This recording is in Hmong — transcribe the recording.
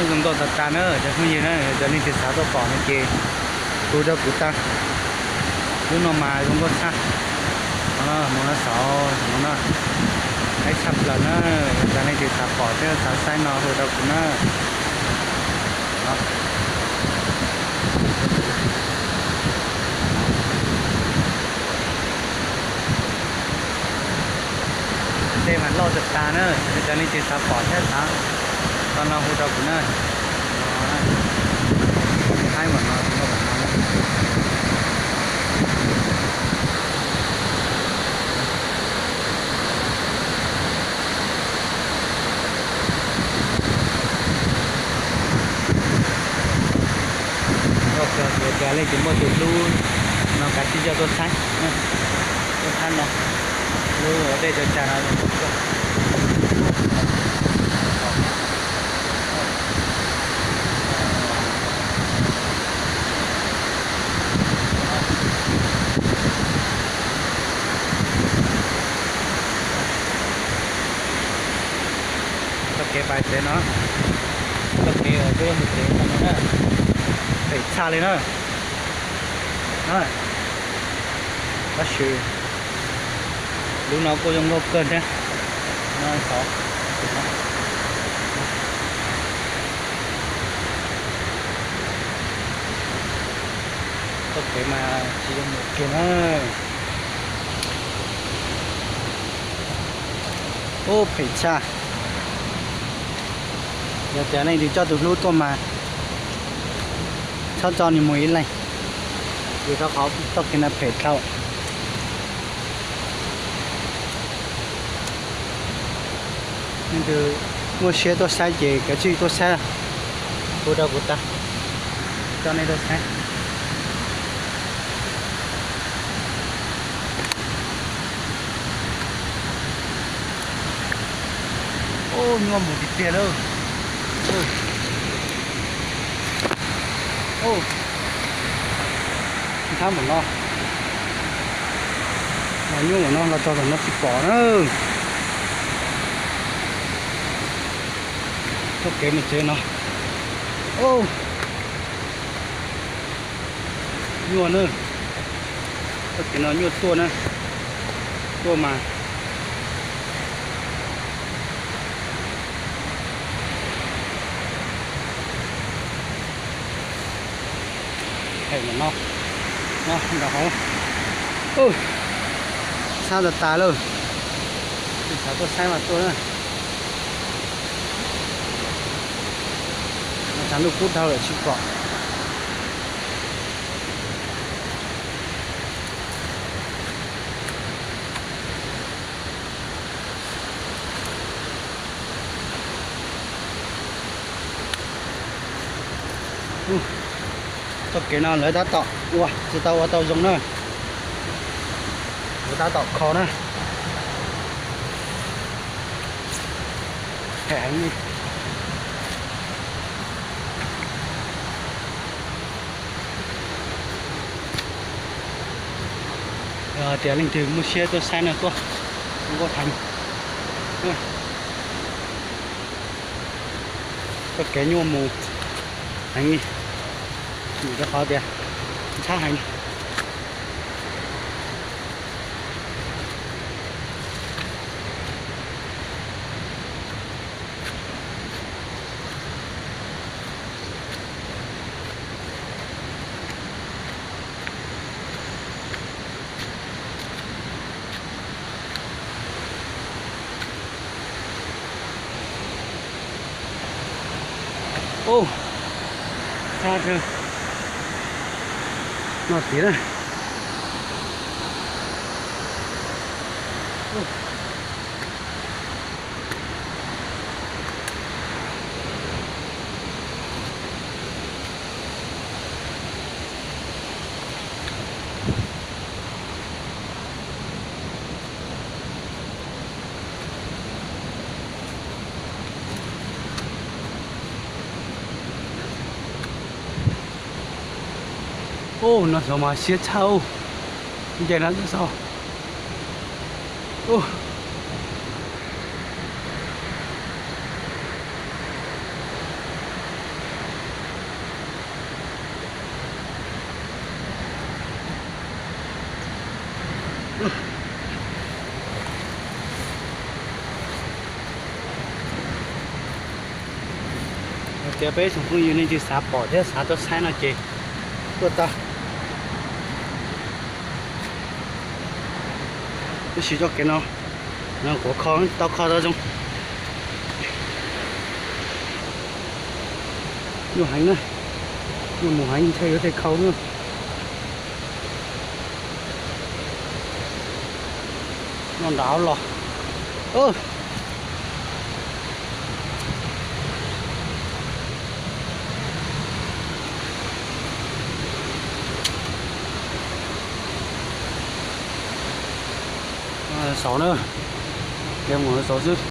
Zoo nkauj tag tag na cov phooj ywg na, yog tias leej twg xav tuaj pom no ces hu rau kuv tau. Lub no mas zoo nkauj tshaj. Mus no xauv mus no, haib tshaj plaws na. Yog tias leej twg xav pom thiab xav saib no hu rau kuv na. Dej mas loj tag tag na, yog tias leej twg xav pom thiab xav tau no hu rau kuv na. Haib mas no, yog tias leej twg muaj tus hlub no kav tsij coj tuaj saib, tuaj saib no, lub dej tsaws tsag no. Txoj kev pais tsev no, txoj kev uas peb yuav mus tsev no na, phem tshaj li na. Tab sis lub no kuj zoo nkauj kawg thiab. Txoj kev mas tsis zoo mus kiag na. Ub, phem tshaj. Yog tias leej twg coj tus hlub tuaj mas txhob coj nws mus ib leeg, vim rau qhov txoj kev no phem dhau. Leej twg muaj siab tuaj saib ces kav tsij tuaj saib, hu rau kuv tau, coj nej tuaj saib. Ub, nyuaj mus tiag tiag lawm. Ntxhab npaum no, mas nyuaj npaum no los txog tom no tsis pom na. Txoj kev mus tsev no, nyuaj na. Txoj kev no nyuaj tuaj na, tuaj mas phem no, no nram hauv, sab tas tas lawm. Tsis xav tuaj saib mas tuaj na. Tshav ntuj kub dhau lawm tsis pom. Txoj kev no lawv tab tom ua, tsis tau ua tau zoo na. Lawv tab tom kho na. Phem heev li. Yog tias leej twg muaj siab tuaj saib no tuaj, zoo nkauj heev. Txoj kev nyuaj mus heev li, vim rau qhov tias ntxhab heev li. Ub, sab kawg no tiag na. Ub, no xyov mas siab tshaj ub. Nce no xyov. Ub. Tias peb tsoom phooj ywg nej twb xav pom thiab xav tuaj saib no ces tuaj tau. Tab sis txoj kev no quav kho tau kho tau zoo. Nyuaj heev na, nyuaj mus heev ntshe yuav tej khau na. Noj nram los. Saud na, ces mus saud xwb.